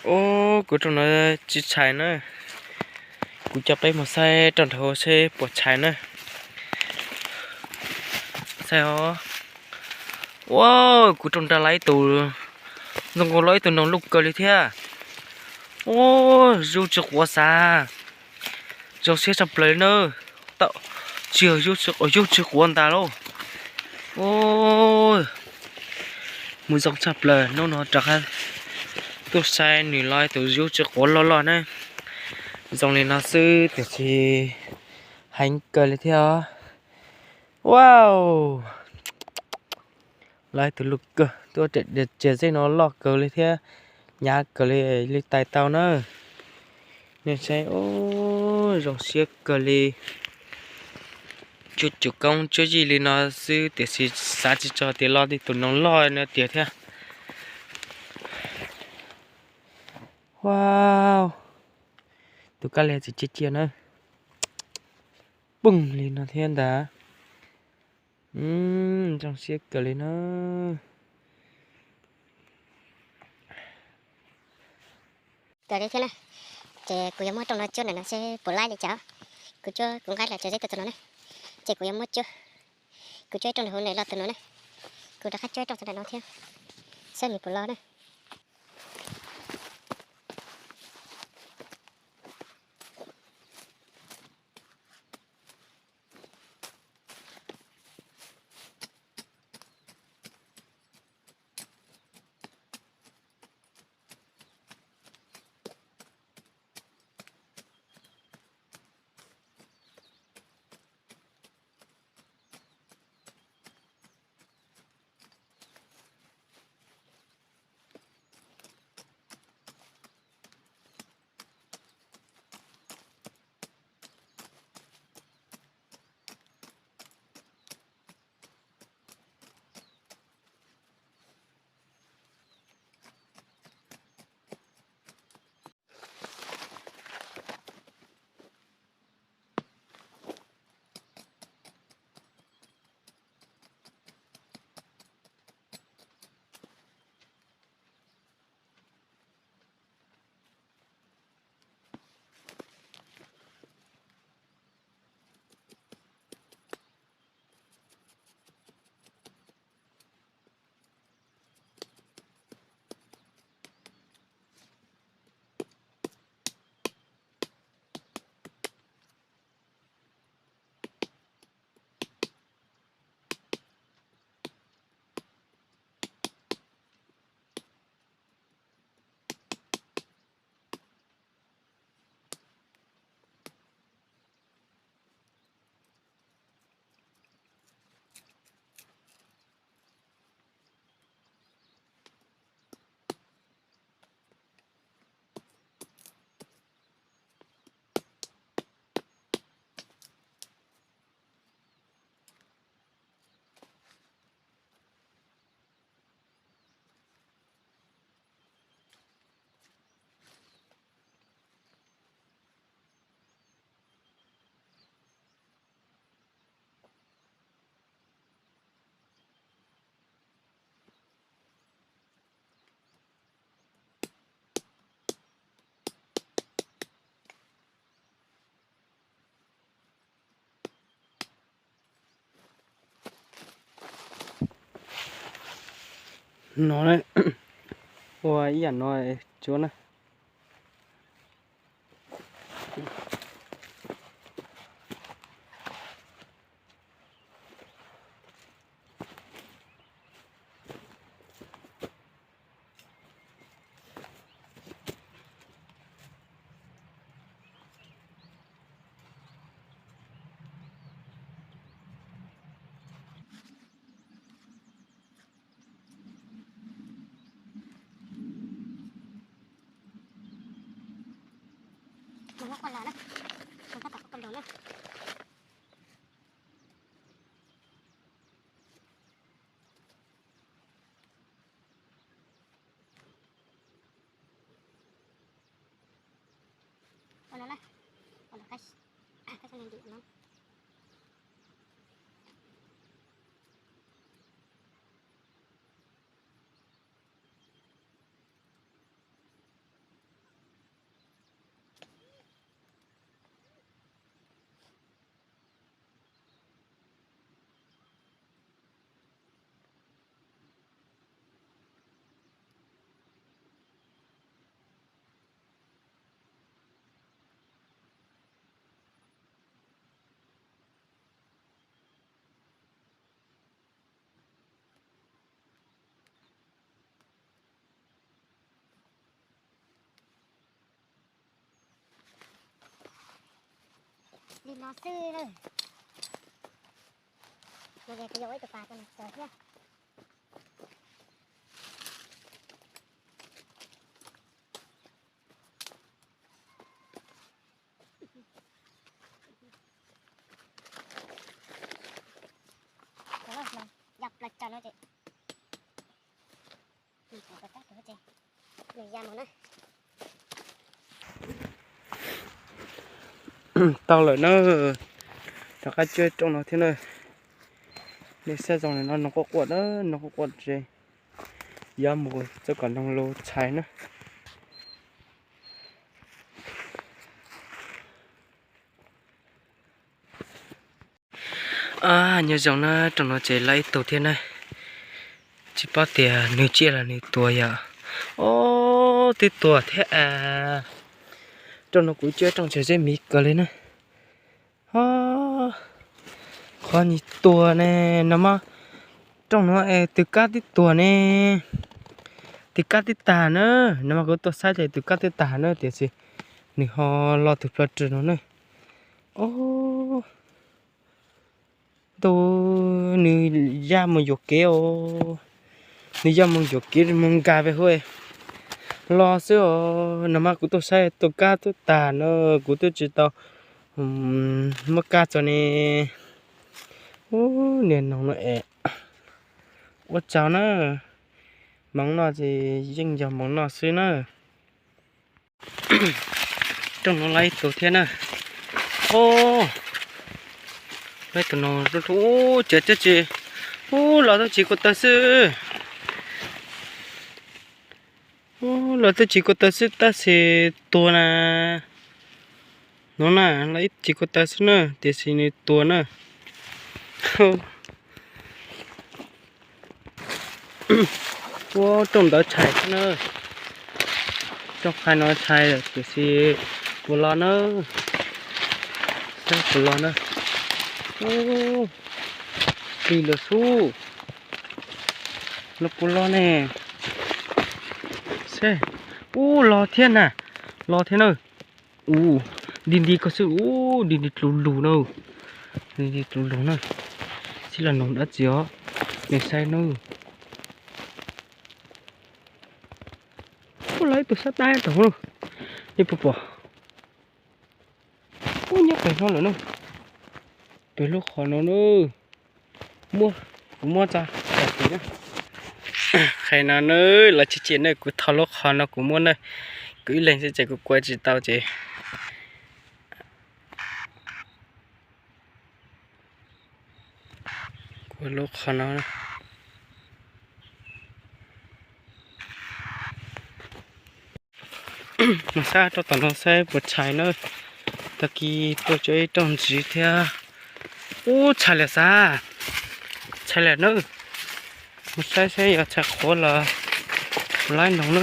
Ub, kuv rooj no tsis tshais na. Kuv coj peb mus saib rau nraum seb puas tshais na. Saib os. Ua, kuv rooj nrag lawm ib tug, zoo nkaus li ib tug noog luj kawg li thiab. Ub, yub tsis quav xav. Zoo siab tshaj plaws li na. Tsis yog yub tsis quav ntag lauj. Ub, mus zoo tshaj plaws, hnub no rov qab tuaj saib nws los tus yub tsis quav loj loj na. Zoo li no xwb tiam sis heev kawg li thiab os. Wow, los tus luj kawg, tuaj tsias zeb no loj kawg li thiab, hnyav kawg li, li tais tau na. Nej saib, ub, zoo siab kawg li. Tsuas cov koob tsuas yig li no xwb tiam sis xav tsis txog tias los tus noog loj no tiag thiab. Wow, tus kab li txiv ciaj ciaj na, poog li no thiab ntag. Zoo siab kawg li na. Kawg li thiab na. Ces kuv yuav muab rooj no cuab ntawm no seb puas laib li cas. Kuv cuab kuv nqaib los tso zeb tuaj txog no na. Ces kuv yuav muab cuab. Kuv cuab ib rooj nram hauv ntawm loj tus no na. Kuv rov qab cuab ib rooj txog ntawm no thiab, saib nws puas loj na. No, ua ib yam no tsuav na. Li no xwb na. Nws kuv yuav ua ib tug pas rau nws txog thiab. Yog plaws tsaws no ces nws ya mus na. Tau lawm na, rov qab cuab rooj no thiab na. Nej saib zoo li no, noog quaj quaj na, noog quaj quaj ces yuav mus txog kom noog lug txhais na. Nyob zoo na, rooj no ces lawv ib tug thiab na. Tsis paub tias nws tsiaj los nws tuag yom. Ob, twb tuag thiab as. Rooj no kuv cuab rooj ntshav zeb miv kawg li na. Qhov nws tuag ne, no mas rooj no es tus kab twb tuag ne, tus kab twb tag na. No mas kuv tuaj saib ces tus kab twb tag na, tiam sis nws ho lo tus plho rwg no na. Ob, ntuj, nws ya mus yuam kev os. Nws ya mus yuam kev mus nkag pem hauv los xwb os. No mas kuv tuaj saib tus kab twb tag na, kuv twb tsis tau muab kab txog ne. Ub, niag noog no es ua tsaug na. Hmoov noj ces yeej yog hmoov noj xwb na. Rooj no lawv ib tug thiab na. Ob, lawv ib tug no, ub, cov twb tsis, ub, los twb tsis kua taw xwb. Ub, los twb tsis kua taw xwb tab sis tuag na. No na, los ib tsis kua taw xwb na, tiam sis nws tuag na. Ua rooj ntawd tshais xwb na. Rooj qhais no tshais tiam sis puas los na. Saib puas los na. Ub, plig lawm xwb. Los puas los ne? Seb, ub, los thiab na. Los thiab na. Ub, nti nti ko xwb, ub, nti nti dlus lus na. Nti nti dlus lus na. Sib los noog dab tsi os? Nej saib na. Ub, lawv ib tug sab tab tom na. Nej puas pom? Ub, nyob pem no lawm na. Pem lub qhov no na. Muab, kuv muab tso, tso kuv na. Qhov no na, lawv tsis cem na, kuv tho lub qhov no kuv muab na. Kuv ib leeg xwb ces kuv kua tsis tau ces. Kuv lub qhov no. Mus saib rau tom no saib puas tshais na. Tag kis tuaj cuab ib rooj ntxiv thiab. Ub, tshais lawm xav. Tshais lawm na. Mus saib saib yog tshais qhuav los kuv laib noog na.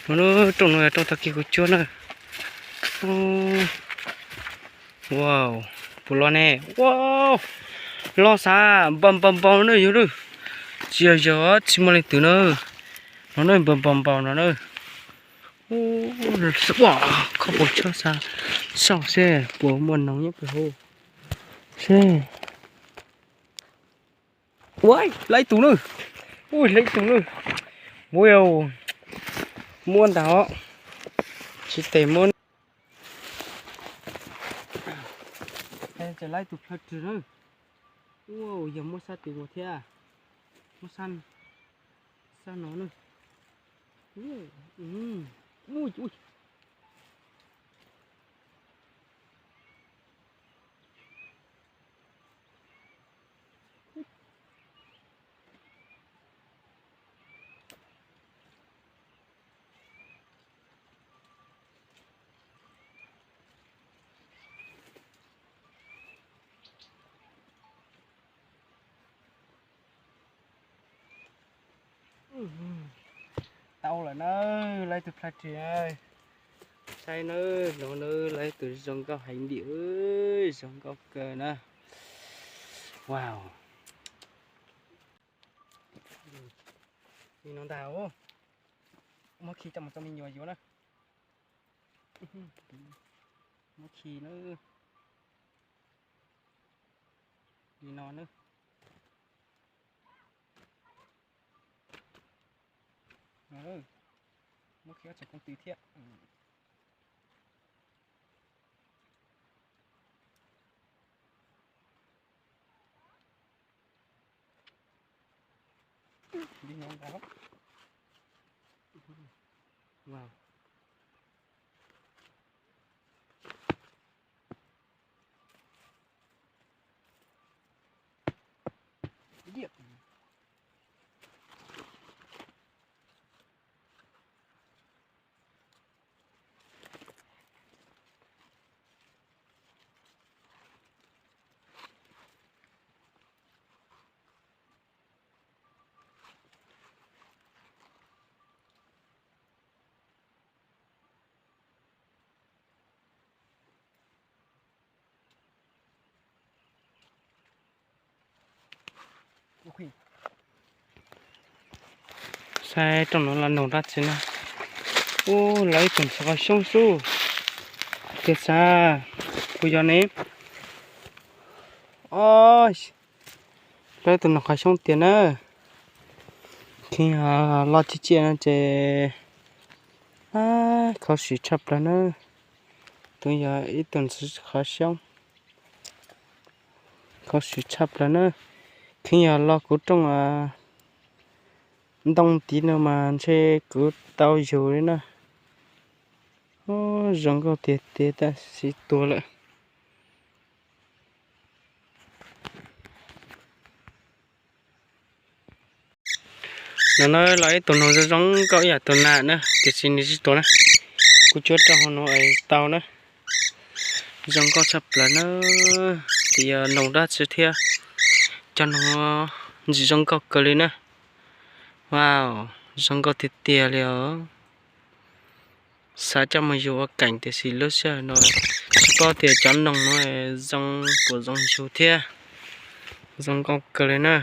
Mus na, rooj no yog rooj tag kis kuv cuab na. Wow, puas los ne? Wow, los xav, npaum npaum npaum na yog na. Tsis yog yog tsis muaj leej twg na. No na, npaum npaum npaum no na. Ua, kho puas tshab xav, saib seb puas muaj noog nyob pem hauv seb. Ua, lawv ib tug na. Ua, lawv ib tug na. Ua, muab ntag os. Tsis tes muab. Ces lawv ib tug plhaw rwg na. Ua, yog muab sab twg mus thiab. Muab sab, sab no na. Ui, ui. Tau lawm na, lawv tus plhaw rwg. Saib na, no na, lawv tus zoo nkauj heev li, zoo nkauj kawg na. Wow. Li no ntag. Muab khi coj mus rau me nyuam yuav na. Muab khi na. Li no na. Muab khiav tso kooj tw thiab. Li no ntag. Saib rooj no los noog dab tsi na. Ub, lawv ib tug ntxhais qhov xyoob xwb. Tias xav, kuv yog ne. Os, lawv ib tug ntxhais qhov xyoob tiag na. Kheev los tsis ciaj no ces khuv xim tshaj plaws na. Tus yog ib tug ntxhais qhov xyoob. Khuv xim tshaj plaws na. Kheev yog los kuv rooj ntoo tid no mas ntshe kuv tau yug li na. Zoo nkauj tiag tiag tab sis tuag lawm. No na, los ib tug noog zoo zoo nkauj ib yam tus nas na, tiam sis nws tsis tuag na. Kuv cuab rau hauv no es tau na. Zoo nkauj tshaj plaws na. Tias yog noog dab tsi thiab. Cov noog ntxim zoo nkauj kawg li na. Wow, zoo nkauj tiag tiag li os. Xav coj mus yug ua keem tiam sis lub sij hawm no tsis paub tias cov noog no zoo puas zoo yug thiab. Zoo nkauj kawg li na.